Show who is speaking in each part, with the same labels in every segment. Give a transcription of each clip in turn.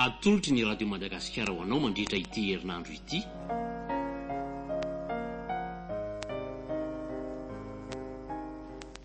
Speaker 1: Atolotry ny Radio Madagasikara ho anao mandritra ity herinandro ity.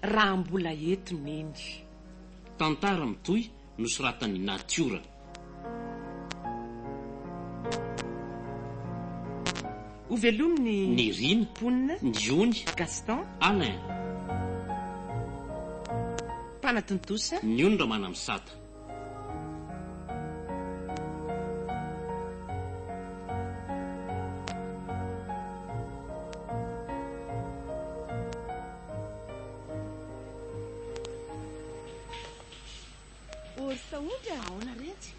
Speaker 2: Raha mbola eto Neny.
Speaker 1: Tantara mitohy nosoratan'i Natiora.
Speaker 2: Ho velomin'i.
Speaker 1: Nirina.
Speaker 2: Mponina.
Speaker 1: Ny Ony.
Speaker 2: Gaston.
Speaker 1: Alain.
Speaker 2: Mpanatontosa.
Speaker 1: Ny Ony Ramanamisata.
Speaker 3: Ô ry Sahondra a!
Speaker 2: Ahoana retsy?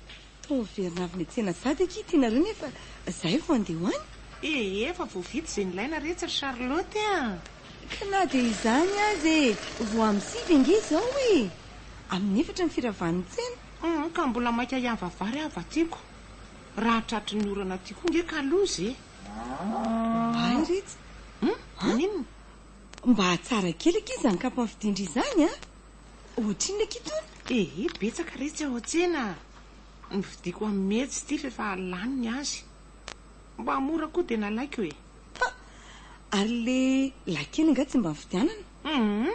Speaker 3: Toa miverina avy niantsena sady akia ity nareo nefa zahay vao handeha ho any.
Speaker 2: Ee, efa voavidy izay nilaina retsy ry Charlotte a!
Speaker 3: Ka na dia izany aza e! Vao amin'ny sivy ange izao e! Amin'ny efatra ny firavan'ny tsena.
Speaker 2: Hum, ka mbola maika hiava vary aho vatiako. Raha tratry ny orana aty koa nge ka loza e!
Speaker 3: Oay retsy!
Speaker 2: Hum, maninona?
Speaker 3: Mba tsara kely akia izany kapa fidindry izany a! Ohatrinona akia itony?
Speaker 2: Ee, betsaka retsy ao an-tsena a! Novidiako amin'ny mejy ity f'efa lany ny azy. Mba mora koa dia nalaiko e!
Speaker 3: Ha! Ary le lahy kely angaha tsy mba nividianana?
Speaker 2: Hum!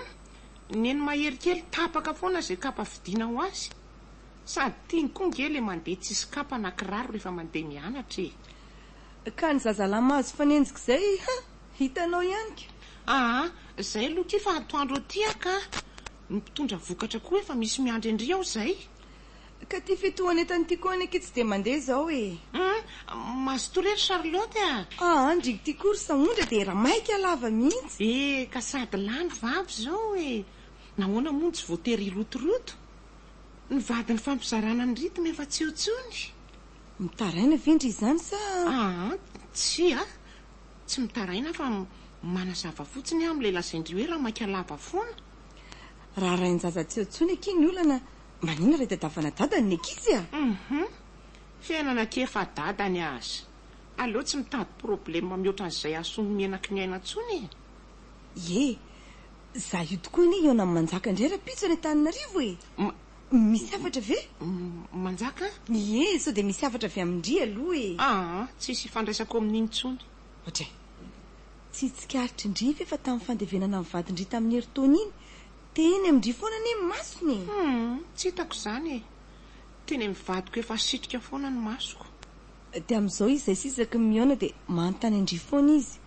Speaker 2: Neny mahery kely tapaka foana izay kapa vidiana ho azy. Sady tiany koa nge le mandeha tsisy kapa na kiraro rehefa mandeha mianatra e!
Speaker 3: Ka ny zazalahy mahazo fanenjika izay ha! Hitanao ihany ka!
Speaker 2: Aa! Zay aloha ity fa atoandro aty aho ka! Ny mpitondra vokatra koa efa misy miandry an-dry ao izay.
Speaker 3: Ka ty fitohan'entana ity koa anie akia tsy dia mandeha izao e!
Speaker 2: Hum! Mazotoa re ry Charlotte a!
Speaker 3: Aa! Ndry ity koa ry Sahondra dia ramaika lava mihitsy!
Speaker 2: E! Ka sady lahy no vavy izao e! Nahoana moa no tsy voatery hirotoroto? Ny vady nifampizarana ny rythme efa tsy eo intsony.
Speaker 3: Mitaraina ve ndry izany sa?
Speaker 2: Aa! Tsia! Tsy mitaraina aho fa manazava fotsiny aho amin'ilay lazain-dry hoe ramaika lava foana.
Speaker 3: Raha rain-jaza tsy eo intsony akia ny olana, maninona raha itadiavana dadany ny ankizy a?
Speaker 2: Hum! Fiainana akia efa dadany aza. Aleo tsy mitady problème mihoatra an'izay hahasoa ny menaky ny aina intsony e!
Speaker 3: Ie! Za io tokoa anie hihaona amin'i Manjaka indray rahampitso any Antananarivo e! Misy hafatra ve?
Speaker 2: Manjaka?
Speaker 3: Ie, sao dia misy hafatra avy amin-dry aloha e!
Speaker 2: Aa, tsisy ifandraisako amin'iny intsony.
Speaker 3: Ohatray. Tsy tsikaritry ndry ve fa tamin'ny fandevenana ny vadin-dry tamin'ny herintaona iny, teny amin-dry foana anie ny masony e!
Speaker 2: Hum, tsy hitako izany e! Teny amin'ny vadiko efa asitrika foana ny masoko.
Speaker 3: Dia amin'izao izy izay sisa isaky ny mihaona dia manontany an-dry foana izy.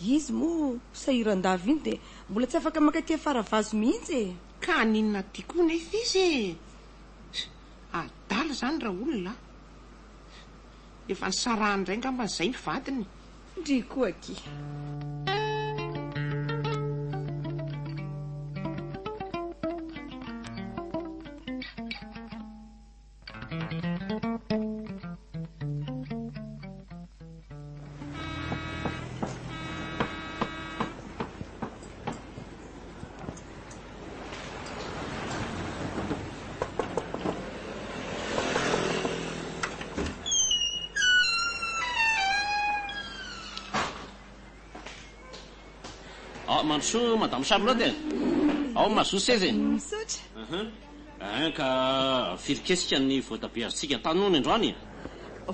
Speaker 3: Izy moa sahiran-dava iny dia mbola tsy afaka mankaty Faravazo mihitsy e!
Speaker 2: Ka haninona aty koa nefa izy e! Adala izany raolona a! Efa nisarahany indray angamba izay ny vadiny.
Speaker 3: Ndry koa akia.
Speaker 1: Ah, mandrosoa Madame Charlotte e. Ao mazoa seza e.
Speaker 3: Misaotra.
Speaker 1: Hein ka firy kesika ny voatabia azontsika an-tany hono androany e?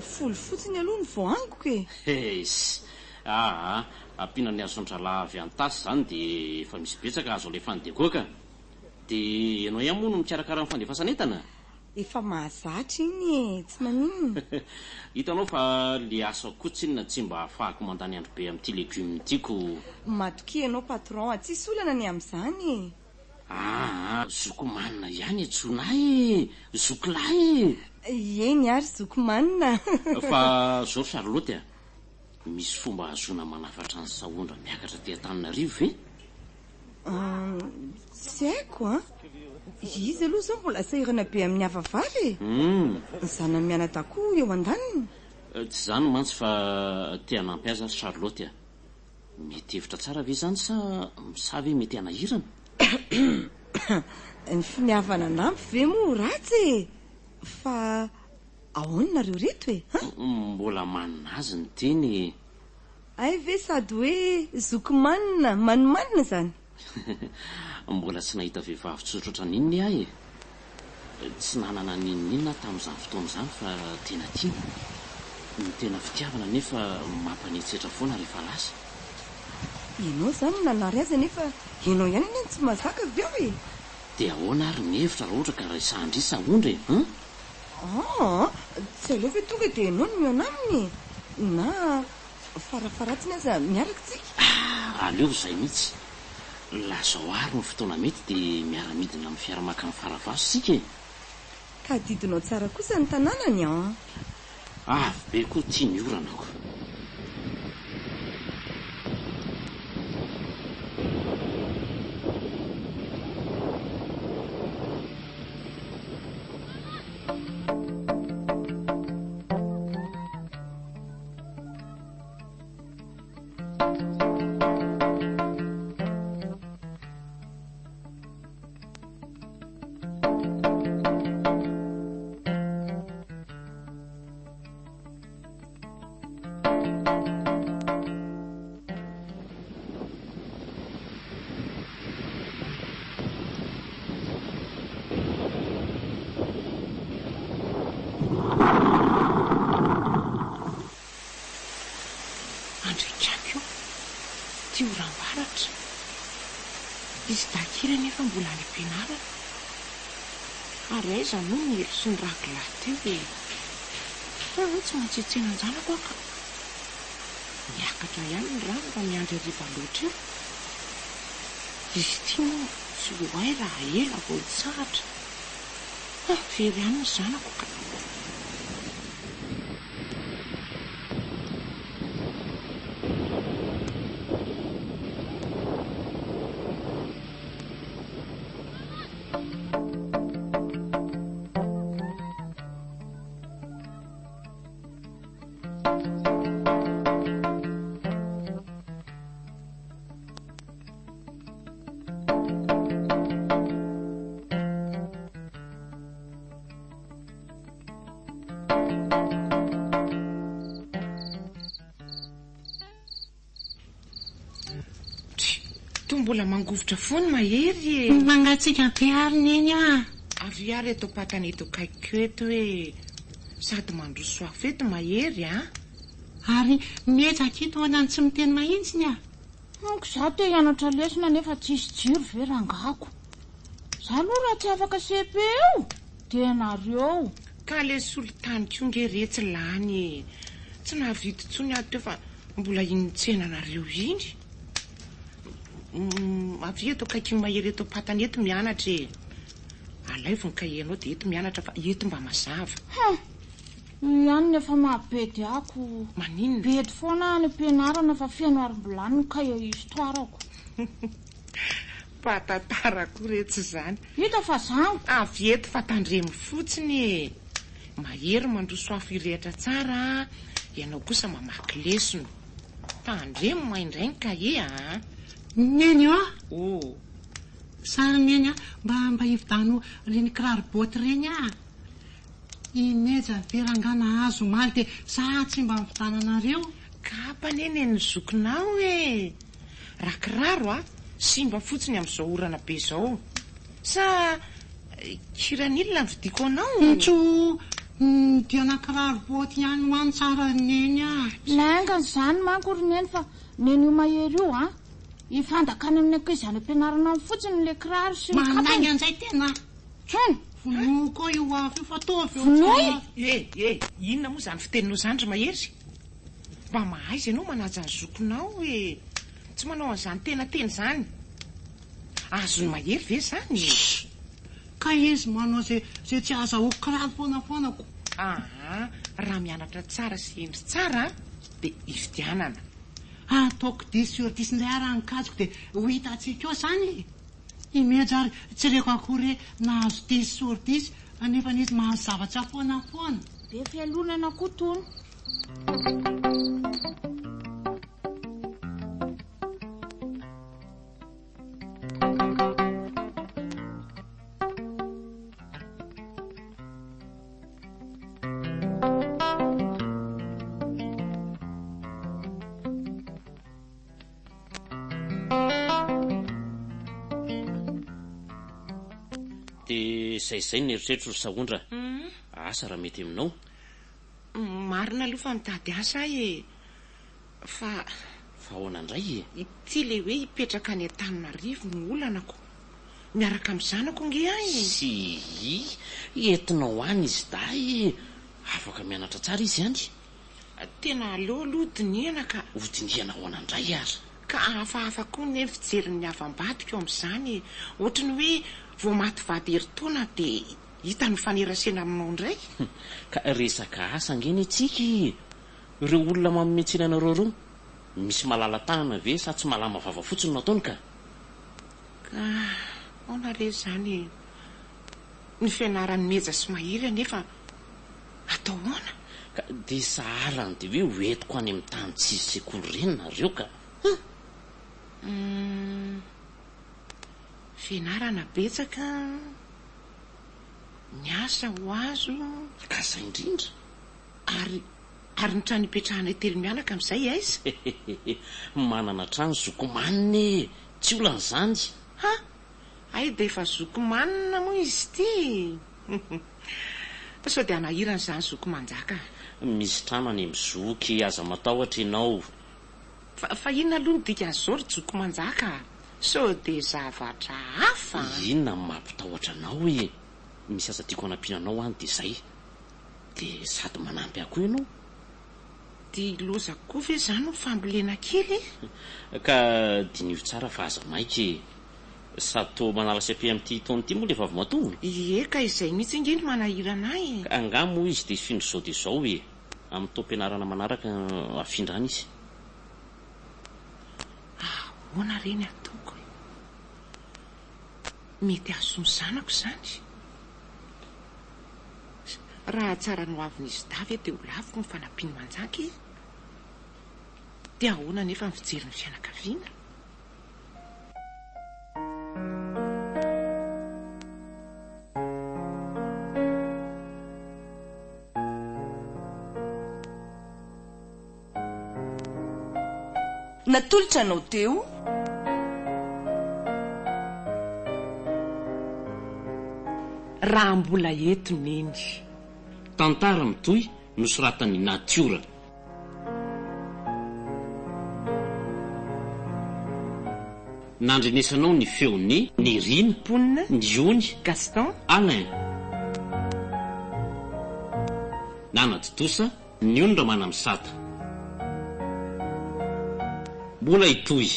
Speaker 3: Folo fotsiny aloha ny voahangiko e.
Speaker 1: Heis. Aa, ampiana ny azon-drahalahy avy any Tasy izany dia efa misy betsaka azo alefa any Diego ka. Dia ianao ihany moa no mikarakara ny fandefasan'entana?
Speaker 3: Efa mahazatra iny e, tsy maninona.
Speaker 1: Hitanao fa le asako koa tsinona tsy mba ahafahako mandany andro be amin'ity legume ity ko.
Speaker 3: Matokia ianao patron a, tsisy olana ny amin'izany e.
Speaker 1: Aa, zoky manina ihany antsoina ahy e! Zoky lahy
Speaker 3: e! Eny ary zoky manina.
Speaker 1: Fa zao ry Charlotte a, misy fomba ahazoana manafatra an'i Sahondra miakatra aty Antananarivo ve?
Speaker 3: Tsy haiko an! Izy aloha izao mbola sahirana be amin'ny hava-vary e! Ny zanany mianadahy koa eo an-daniny.
Speaker 1: Tsy izany mantsy fa te hanampy azy aho ry Charlotte a! Mety hevitra tsara ve izany sa sa ve mety hanahirana?
Speaker 3: Ny finiavana hanampy ve moa ho ratsy e! Fa ahoana nareo reto e? Han?
Speaker 1: Mbola manina azy ny teny e!
Speaker 3: Hay ve sady hoe zoky manina, manimanina izany?
Speaker 1: Mbola tsy nahita vehivavy tsotra ohatran'iny aho e! Tsy nanana n'inon'inona aho tamin'izany fotoana izany fa tena tiana. Ny tena fitiavana anefa mampanetsetra foana rehefa lasa.
Speaker 3: Ianao izany no nanary azy anefa ianao ihany anie no tsy mahazaka avy eo e!
Speaker 1: Dia ahoana ary ny hevitra raha ohatra ka resahan-dry sa ondry e? Hein?
Speaker 3: Aa! Tsy aleo ve tonga dia ianao no mihaona aminy e? Na farafaharatsiny aza miaraka tsika?
Speaker 1: Ah! Aleo izay mihitsy. Lazao àry ny fotoana mety dia miara-midina amin'ny fiara mankany Faravazo isika e!
Speaker 3: Tadidinao tsara kosa ny tanànany an!
Speaker 1: Avy be koa ity ny orana ko!
Speaker 2: Andriakako io, ity oram-baratra. Izy dahy kely anefa mbola any am-pianarana. Ary aiza moa ny elo sy ny ragla teo e? Hum, tsy maintsy hitsena an-janako aho ka. Miakatra ihany ny rano raha miandry hariva loatra eo. Izy ity moa tsy ho hay raha ela vao hitsahatra. Hum, very any ny zanako ka. Toa mbola mangovitra foana Mahery e!
Speaker 4: Mangatsiaka be ary Neny a!
Speaker 2: Avia ary eto am-patana eto akaikiko eto e! Sady mandroso afo eto Mahery a!
Speaker 4: Ary miezaka eto hoana ny tsy miteny mahintsiny a!
Speaker 5: Manko za te hianatra lesona nefa tsisy jiro ve rangako? Za aloha raha tsy afaka cepe eo dia nareo.
Speaker 2: Ka le solitany ko nge retsy lany e! Tsy nahavidy intsony aho teo fa mbola iny nitsenanareo iny. Avia eto akaikin'i Mahery eto am-patana eto mianatra e! Alaivo ny cahier-nao dia eto mianatra fa eto mba mazava.
Speaker 5: Hum! Io ihany no efa mahabedy ako.
Speaker 2: Maninona?
Speaker 5: Bedy foana aho any am-pianarana fa feno harim-bilany ny cahier histoire-ko.
Speaker 2: Mpahatantara koa retsy izany.
Speaker 5: Hita fa zango.
Speaker 2: Avy eto fa tandremo fotsiny e! Mahery mandroso afo hirehitra tsara a! Ianao kosa mamaky lesona. Tandremo may indray ny kahie a!
Speaker 4: Neny ô!
Speaker 2: Oh!
Speaker 4: Sary Neny a! Mba mba hividano ireny kiraro botte ireny aho. I Meja ve rangaha nahazo omaly dia za tsy mba nividananareo?
Speaker 2: Kapa anie nen'ny zokinao e! Raha kiraro a, simba fotsiny amin'izao orana be izao. Sa kiranil no vidiako anao?
Speaker 4: Ntso mividiana kiraro botte ihany ho any tsara Neny a!
Speaker 5: Laingany izany manko ry Neny fa Neny io mahery io a! Hifandakany amin'ny ankizy any am-pianarana any fotsiny ilay kiraro sy ny kapany.
Speaker 4: Manainga an'izay tena.
Speaker 5: Tsony!
Speaker 4: Vonoy koa io afo io fa toa avy eo
Speaker 5: Vonoy!
Speaker 4: tsara.
Speaker 2: Eh! Eh! Inona moa izany fiteninao izany ry Mahery? Mba mahaiza ianao manaja ny zokinao e! Tsy manao an'izany tena tena izany. Azon'i Mahery ve izany e?
Speaker 4: Shh! Ka izy manao izay izay tsy ahazahoako kiraro foana foana ko.
Speaker 2: Aa! Raha mianatra tsara sy hendry tsara dia ividianana.
Speaker 4: Ataoko dix sur dix indray ary ny kajiko dia ho hitantsika eo izany e! I Meja ary tsy reko akory hoe nahazo dix sur dix nefa izy mahazo zavatra foana foana.
Speaker 5: Be fialonana koa tony.
Speaker 1: Dia Izay izay ny eritreritro ry Sahondra. Asa raha mety aminao.
Speaker 2: Marina aloha fa mitady asa aho e! Fa.
Speaker 1: Fa ahoana indray e?
Speaker 2: Ity ilay hoe hipetraka any Antananarivo no olana ko. Miaraka amin'ny zanako ange aho e!
Speaker 1: Tsia, entinao any izy dahy e! Afaka mianatra tsara izy any.
Speaker 2: Tena aleo aloha dinihana ka.
Speaker 1: Ho dinihana ahoana indray ary?
Speaker 2: Ka hafahafa koa anie ny fijerin'ny havam-badiko amin'izany e! Ohatry ny hoe vao maty vady herintaona dia hita nifanerasena aminao indray.
Speaker 1: Ka resaka asa ange ny antsika e! Ireo olona manome tsiny anareo ireo, misy malala-tanana ve sa tsy malama vava fotsiny no ataony ka?
Speaker 2: Ka ahoana re izany e? Ny fianaran'i Meja sy Mahery anefa atao ahoana?
Speaker 1: Ka dia sahala ny dia hoe ho entiko any amin'ny tany tsisy sekoly ireny nareo ka!
Speaker 2: Hum! Fianarana betsaka, ny asa ho azo.
Speaker 1: Ka zay indrindra!
Speaker 2: Ary ary ny trano ipetrahanay telo mianaka amin'izay aiza?
Speaker 1: Hehehehe! Manana trano zoky manina e! Tsy olana izany!
Speaker 2: Ha! Hay dia efa zoky manina moa izy ity e! Fa sao dia hanahirana izany zoky manjaka a!
Speaker 1: Misy trano any amin'ny zoky, aza matahotra ianao.
Speaker 2: Fa fa inona aloha ny dikan'izao ry joky manjaka a! Sao dia zavatra hafa an!
Speaker 1: Inona no mampitahotra anao e! Misy asa tiako hanampiana anao any dia izay. Dia sady manampy ahy koa ianao.
Speaker 2: Dia loza koa ve izany ny fambolena kely e?
Speaker 1: Ka diniho tsara fa aza maika e! Sady toa manala cepe amin'ity taona ity moa ilay vavimatoa?
Speaker 2: Ie ka izay mihitsy ange no manahirana ahy e!
Speaker 1: Ka angaha moa izy dia hifindra izao dia izao e! Amin'ny taom-pianarana manaraka hafindra any izy.
Speaker 2: Ahoana re ny ataoko e? Mety hahasoa ny zanako izany? Raha hahatsara ny hoavin'izy dahy ve dia ho laviko ny fanampian'i Manjaka e? Dia ahoana anefa ny fijerin'ny fianakaviana?
Speaker 3: Natolotra anao teo.
Speaker 2: Raha mbola eto Neny.
Speaker 1: Tantara mitohy nosoratan'i Natiora. Nandrenesanao ny feon'i Nirina,
Speaker 2: Mponina,
Speaker 1: Ny Ony,
Speaker 2: Gaston,
Speaker 1: Alain. Nanatontosa Ny Ony Ramanamisata. Mbola hitohy.